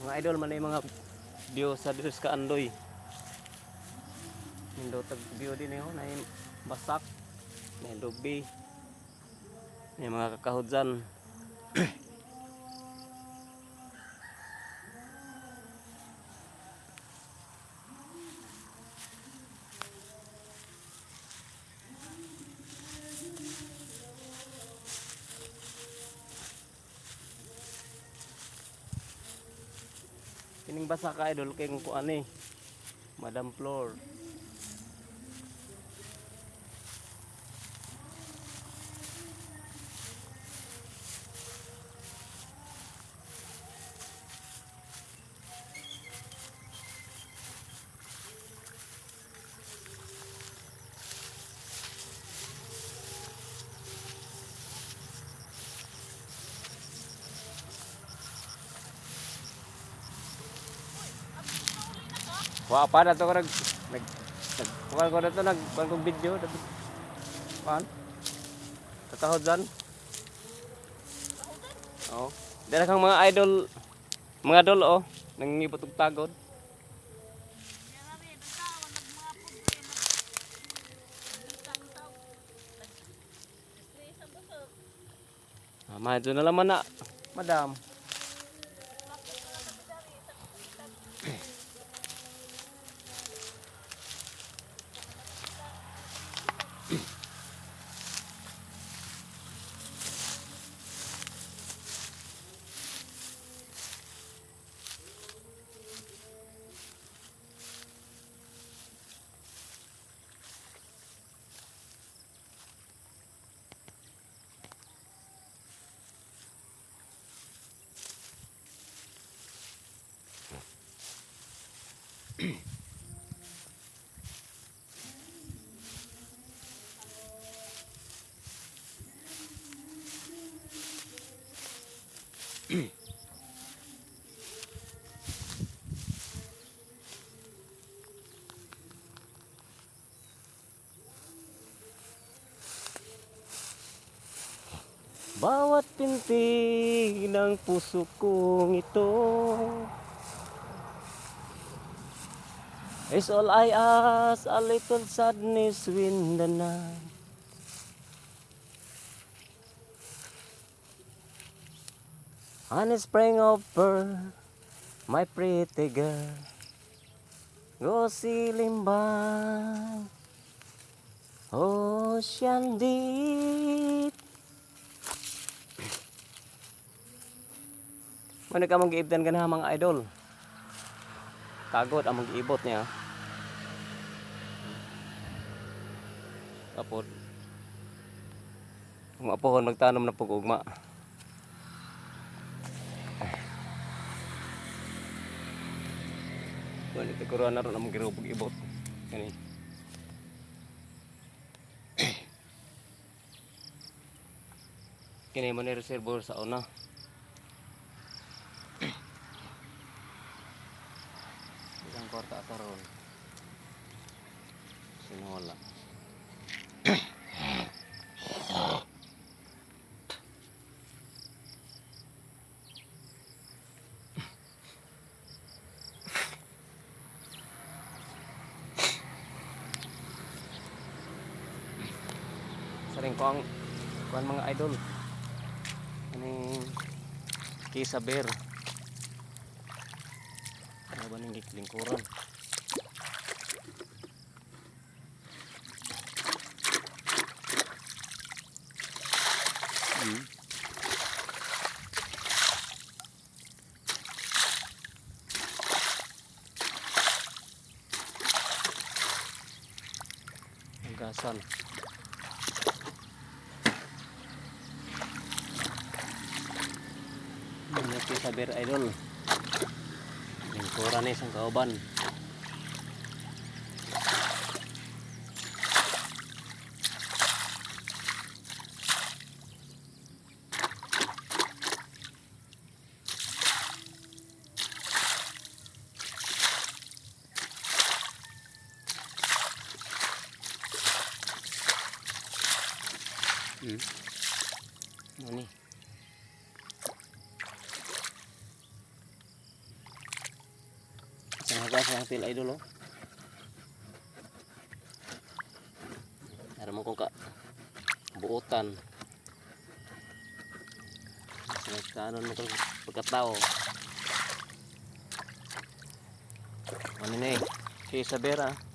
Mga idol, man mga view sa Diyos ka Andoy. Nindot view din eh, oh, na basak, na lubi. May mga kakahudyan. Kining basak ka, idol, kay kung kuan eh. Madam Flor. Wa pa na to ko nag nag nag kuan ko na to, nag kuan kong video dapat kuan. Kakahod dyan. Oo. Dala kang mga idol, mga idol oh, nangingipot og tagod. Ah, medyo na laman na, madam. Bawat pintig ng puso kong ito is all I ask, a little sadness when the night and spring over, my pretty girl, go sailing by ocean deep. Muna ka mong giibdan ka na, mga idol. Tagod ang mag-iibot niya. Tapos, kung apohon magtanom na pag-ugma. Wala ito kuruan na ron ang magirubog ibot. Kani. Kini mo ni reservoir sa una. Ilang kwarta ata ron. Sinola. Saring ko ang kuan, mga idol. Kaning Kisaber. Ano ba ning lingkuran? Ang gasal. Ano Kisaber, idol? Lingkuran ni isang kauban. Ano ni? Ang hagas ang tail, idol, oh. Meron mo kong ka buutan. Nagkaanon mo kong pagkatao. Ano na eh. Si Isabela.